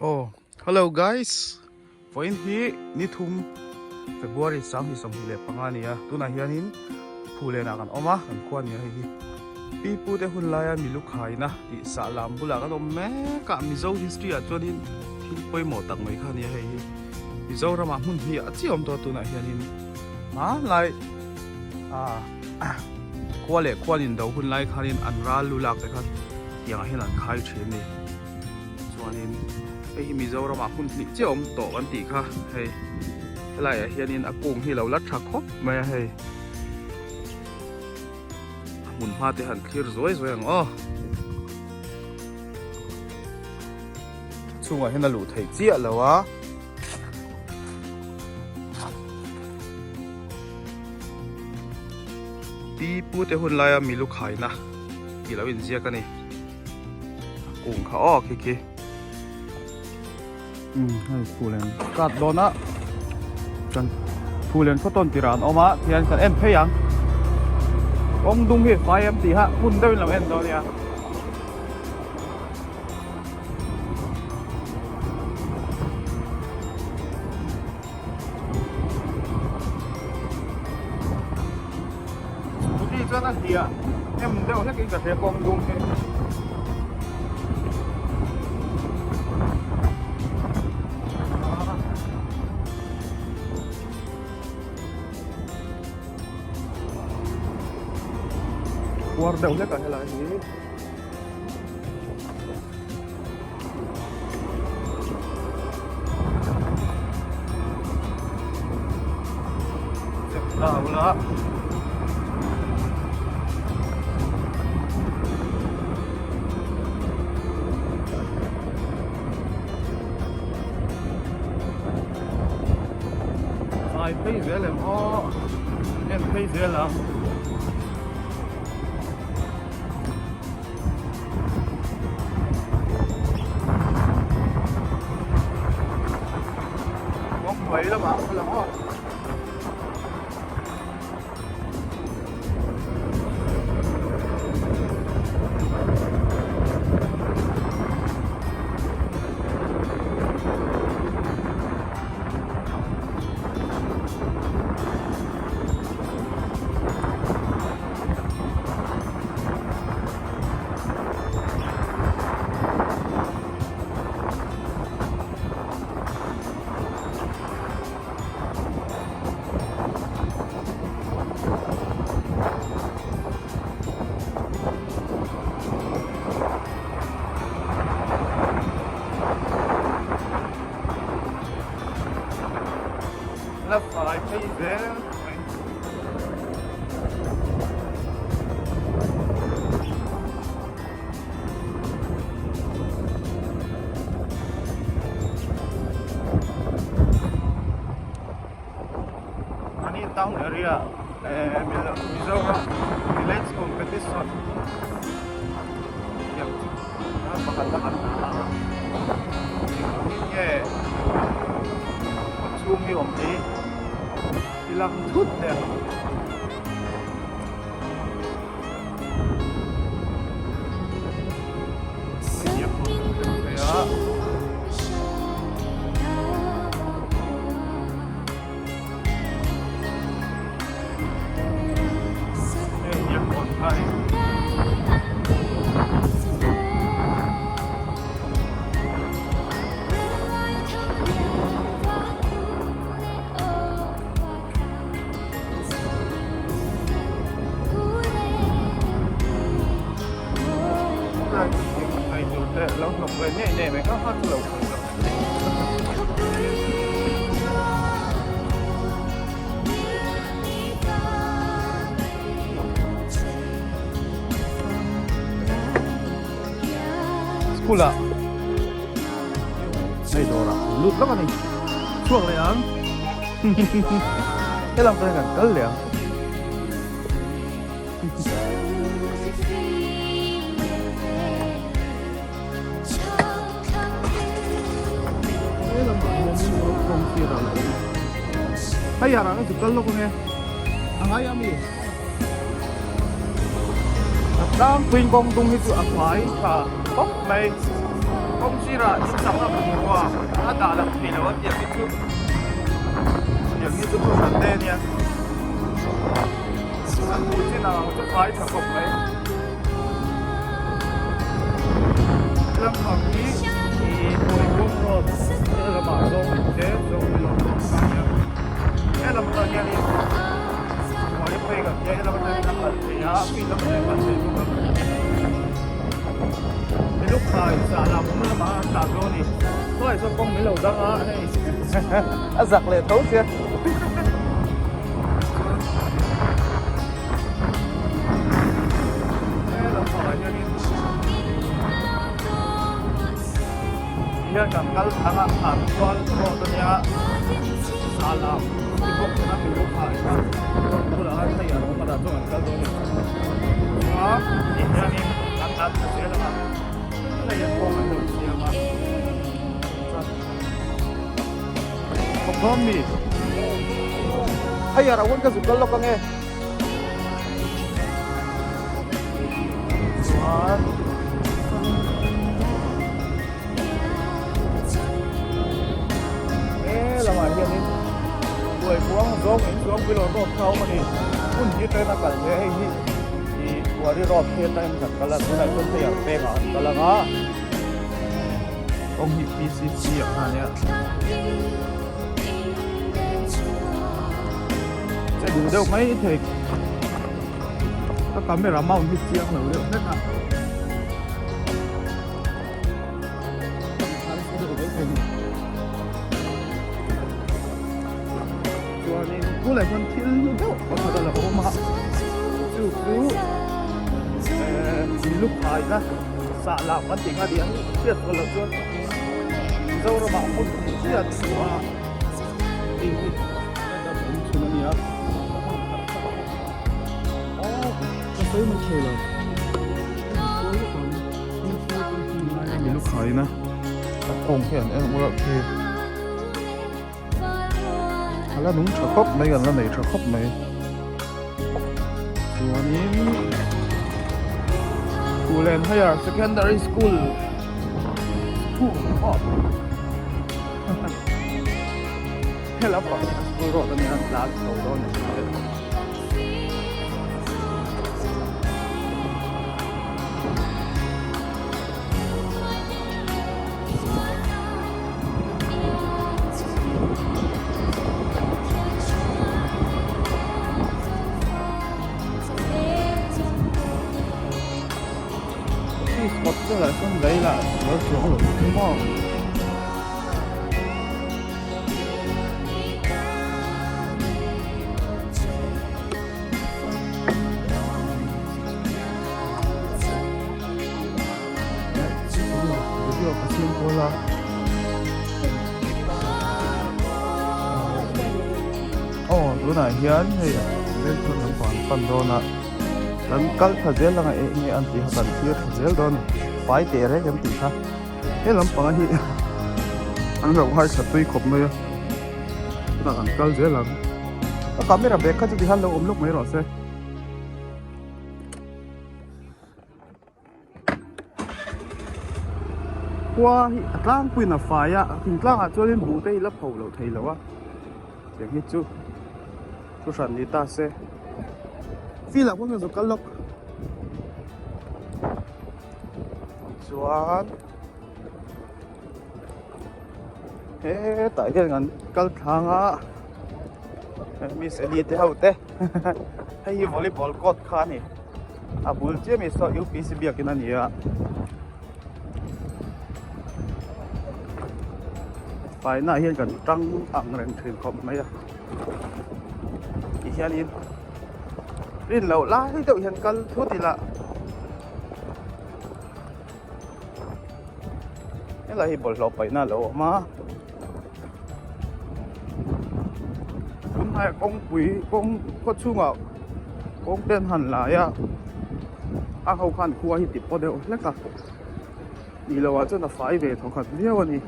Aw hello guys vawiin hi ni thum February 2025 a ni a tunah hianin Phulenah kan awm a kan khua a ni a hei hi pi pu te hun laia milu khaina tih sah lam bulah kan awm mek a Mizo history ah chuanin thil pawimawh tak mai kha a ni a hei hi Mizoramah hmun hnih a chiah awm tawh a tunah hianin hmanlai ah khua leh khuan indo hun lai khanin an ral lu lak te kha tiangah hian an khai thin a ni. Chuanin hei hi Mizoramah hmun hnih chiah awm tawh kan tih kha hei helaiah hianin a kung hi lo la tha khawp mai a hei a hmun hma te han thlir zuai zuai ang aw chhungah hian a luh theih chiah lo a. Pi pu te hun laia milu khaina tih lo inziak a ni. Kung kha aw khi khi. Um hei phulen cut dawn a kan phulen khaw tawn tirah an awm a tihian kan en phei ang kawng dung hi fai em tih kha hmun deuhin lo en dawn a nia. Scooty chuan a hliah hnem deuh hlek in ka hria kawng dum hi. Khuar deuh hlek a helai hi. Sai phei zel em aw en phei zel ang. Kawngpui lamah ka lang aw. La fai phei zel mai. Ani town area eh Mizoram village competition pakhat a han a nge chhung hi awm hi ti lang thut nen. Lo hnawk ve ngei ngei mai kha kha chu lo khawi lo. School ah hei dawr ah lut lawk a ni chhuak leh ang helam pawh hian kan kal leh ang. Hei ah rang chu kal lawk ange a ngai ami a tlangpuiin kawng dung hi chu a fai tha khawp mai kawng sirah in chak a hmu a. A dah loh theih loh a tiang hi chu tiang hi chu thu hran te ania an hmuh chin ang ang chu fai tha khawp mai lampang hi ih Pawihbawm road helamah zawng te zawng hi lo awm a nia helam atang hianin buai phei kan tia helam atangin a kal theih a field atangin a kal theih bawk a. Milukhai zah lam lamah an tlan dawn a ni. Khawngaih chuan kawng min lo dang a hei a zak leh tho sia. Hian kan kal thang a thlan chuan road a nia zah lam ti bawk tena milukhai kha bulah khan hei an awm a dah chuan an kal dawn a ni. Chuan ti hianin kan tlan thla zel ang a hei hian kawng an lo siam a chuan thawmhnaw mi hei a rauh ka zuk kal lawk ange chuan he lamah hianin buai kuang zawng in chuang pui lo road kha a awm a ni hmun hi train a kal hle hei hi ih Buary road hi atangin kan kal a tunah chuan hei ang pengah an kal ang a kawng hi P C C ang kha a nia che duh deuh mai thei ka camera mount hi chiang lo deuh hlek a. Chuanin bulah hian thil hlu deuh pakhat a lo awm a chu chu ehh milukhai na sah lam kan tih kha nia hriat pawh loh chuan Mizoramah hmun hnih chiah a ti a hei hi a dam awm chhun a nia aw ka sawi mai thei lo. Milukhai na a kawng hi an en ula khi a la nung tha khawp mai an la nei tha khawp mai chuanin Phullen Higher Secondary School school aw hela pawh hi a school road ania an tlan chho dawn a ni. Video ka siam kual a aw tunah hian hei vengthar lampang an pan dawn a kan kal thla zel anga eng nge an tih kha kan thlir thla zel dawn a ni fai teh reng em tih kha he lampang hi an lo ngaithla tui khawp mai a tunah kan kal zel ang a camera bag kha chu tikhan lo awm lawk mai rawh se. Khua hi a tlangpuiin a fai a thingtlangah chuanin buh te hi la pho loh thei lo a tiang hi chu thu hran ni ta se field ah khuan ka zuk kal lawk chuan hetah hian kan kal thlang a miss Annie te ho te hei hi volleyball court kha a ni a bul chiah mai saw U P C biakin a ni a faina ah hian kan tang ang reng thin khawp mai a ti hianin rin loh lai deuh hian kal thut ila. Helai hi bawlhhlawh paihna a lo awm a tunhnaia kawngpui kawng khaw chhungah kawng te an han lai a a ho khan khua hi ti paw deuh hlek a tih loh ah chuan a fai ve thawkhat viau a ni.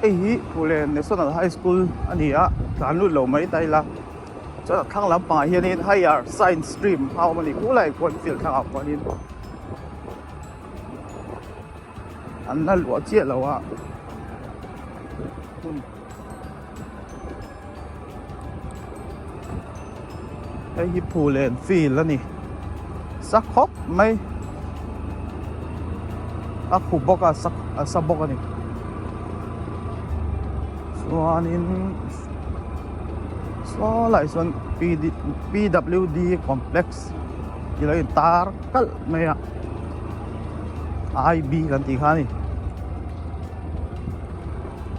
Hei hi Phullen National High School a ni a tlan lut lo mai ta ila. Chuan a thlang lampangah hianin higher science stream a awm a ni khulai khuan field thlangah khuanin an la luah chiah lo a hmun hei hi phul en field a ni sa khawp mai a khup bawk a a sa bawk a ni chuanin saw lai sawn P_W_D complex tih lo intar kalh mai a I_B kan tih kha a ni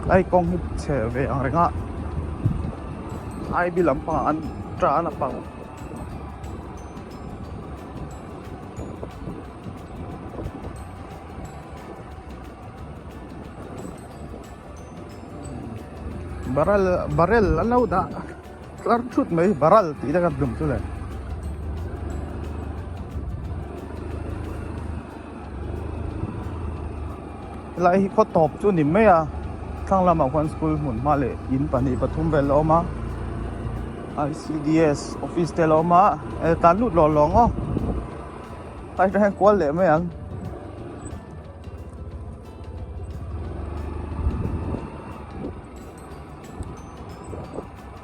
lai kawng hi chhe ve ang reng a I_B lampangah an tan a pang. Barrel barrel an lo dah tlar thut mai barrel tih te ka tum chu le. Helai hi khaw tawp chu ni mai a thlang lamah khuan school hmun hma leh in pahnih pathum vel a awm a I_C_D_S office te a awm a tan lut lawh lawng aw helai atang hian kual leh mai ang.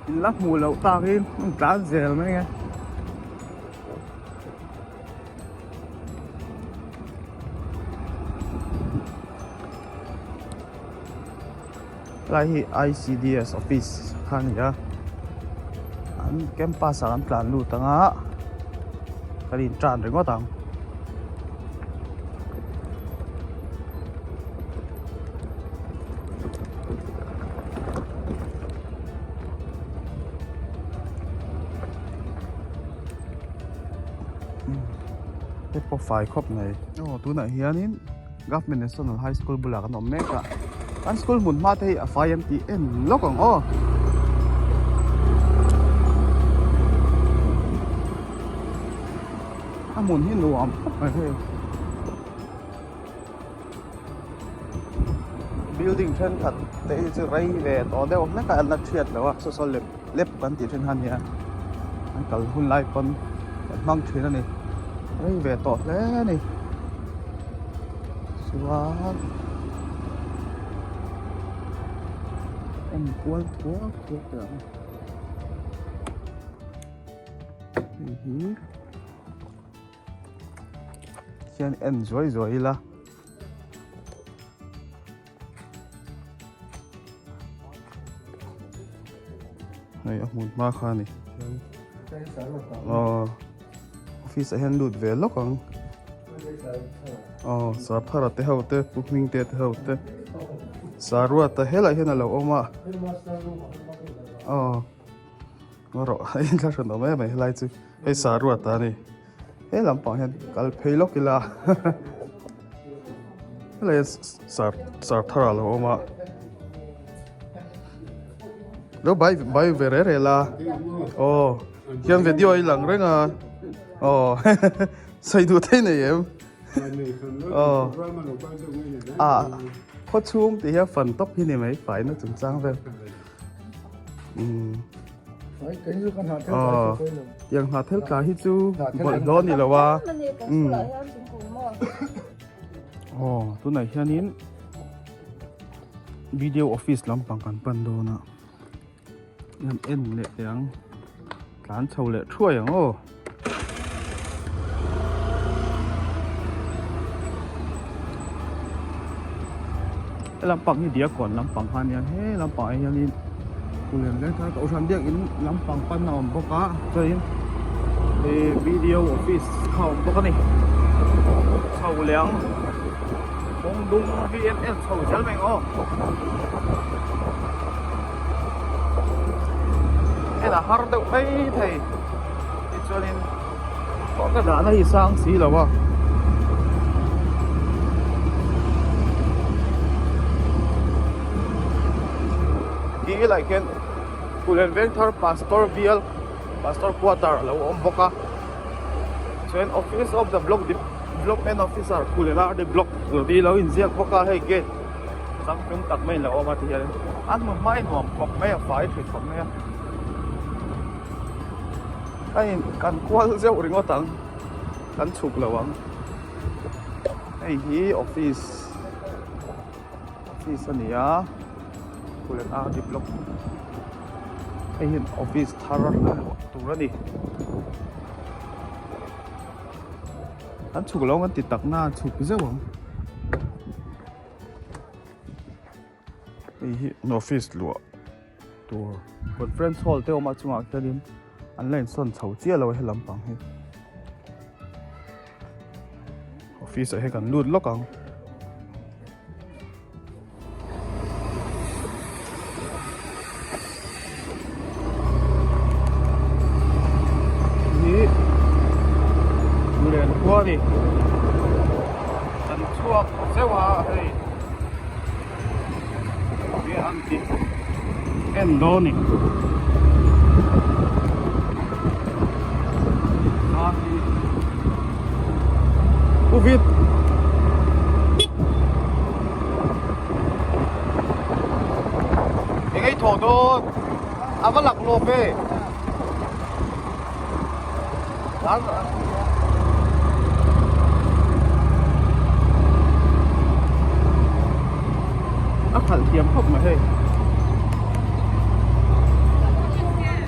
In la hmuh loh takin an tlan zel mai a. Helai hi I_C_D_S office kha a ni a an campus ah an tlan lut ang a kan in tan ringawt ang. Hei pawh fai khawp mai aw tunah hianin Government National High School bulah kan awm mek a an school hmun hma te hi a fai an tih em lawk ang aw. A hmun hi nuam khawp mai hei building thenkhat te hi chu rei ve tawh deuh hlek a an la thiat lo a saw saw lep lep kan tih thin kha ania an kal hun lai pawn kan hmang thin a ni rei ve tawh hle a ni chuan en kual thuak thuak teh ang. Hei hi hian en zuai zuai ila hei a hmun hma kha a ni aw office ah hian lut ve lawk ang aw sarthara te ho te pu hming te te ho te saruata helaiah hian a lo awm a aw. Ngaw rawh a inthlahrun awm em mai helai chu hei saruat a ni he lampang hian kal phei lawk ila helai hian sar sar thar a lo awm a lo bai bai ve reh reh la aw hian video a lang reng a aw sawi duh thei nei em aw a khaw chhung tih hian fan tawp hi ni mai faina chungchang vel. Tiang hna thil tla hi chu bawlhhlawh a ni lo a aw tunah hianin video office lampang kan pan dawn a an en leh teh ang tlan chho leh thuai ang aw. He lampang hi Diakkawn lampang kha a nia he lampangah hianin Kulian Vengthar Kohhran biakin lampang pan a awm bawk a chuanin ih video office kha a awm bawk a ni chho leh ang kawng dum hi en en chho zel mai ang aw. En a har deuh mai thei tichuanin kawng ka dahna hi sang si lo a. Tih lai khian Kulen Vengthar Pastor Bial Pastor Quarter a lo awm bawk a chuan Office of the Block Development Officer Kulen R D Block tih lo inziak bawk a hei gate changtlung tak mai in lo awm a ti hian an hmu hma in nuam khawp mai a fai thui khawp mai a. Kan in kan kual zeuh ringawt ang kan chhuk lo ang hei hi office office a ni a Phullen RD block hei hi office thar a luah tur a ni kan chhuk lo ang kan ti tak na a chhuk zeuh ang. Hei hi an office luah tur conference hall te awm a chungah khianin an la insawn chho chiah lo a he lampang hi office ah hian kan lut lawk ang. Hi Lulen khua a ni kan chhuak zeuh a hei enge an tih en dawn ni Uvit Eng ei thawh dawn a va lak lawp e A khalh thiam khawp mai hei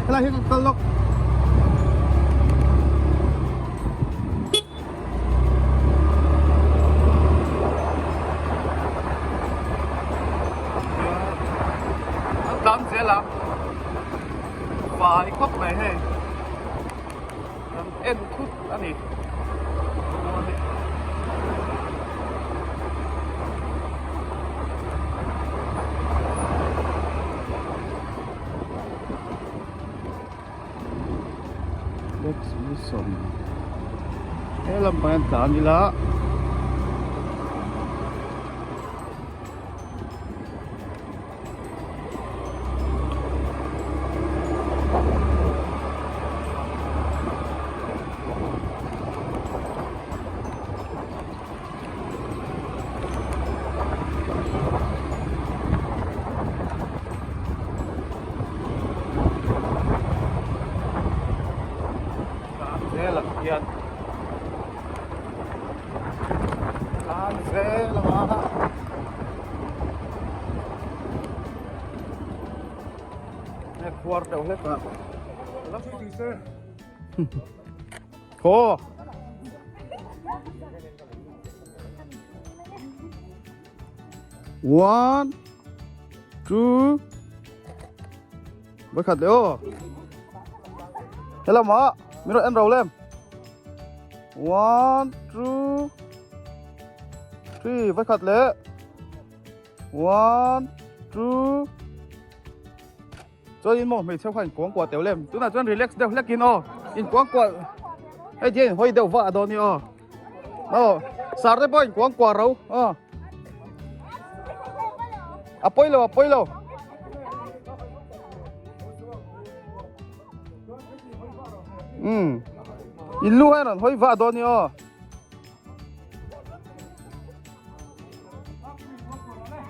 helai hi ka kal lawk. An tlan zel a fai khawp mai hei kan en thut a ni. Exhibition he lampang hian tlan ila Tlan zel ang hian tlan zel ang a he khuar deuh hlek a Khaw One, two, Với khát leh aw. Hello ma, min rawn en ro lem. One, two, three, với khat leh. One, two. Chuan in maw hmeichhe kha in kuang kuah teuh lem. Tunah chuan relax deuh hlek in aw. In kuang kuah hei hian in hawi deuh vah dawn ni aw. Aw, sar te pawh in kuang kuah ro aw. A pawi lo, a pawi lo. Um. In lu hian rawn hawi vah dawn ni aw.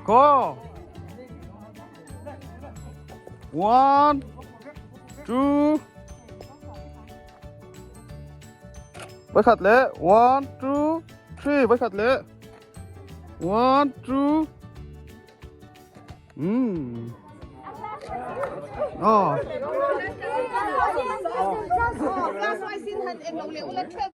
Go. One, two. Với khát lệ. One, two, three. Với khát lệ. One, two. Oh.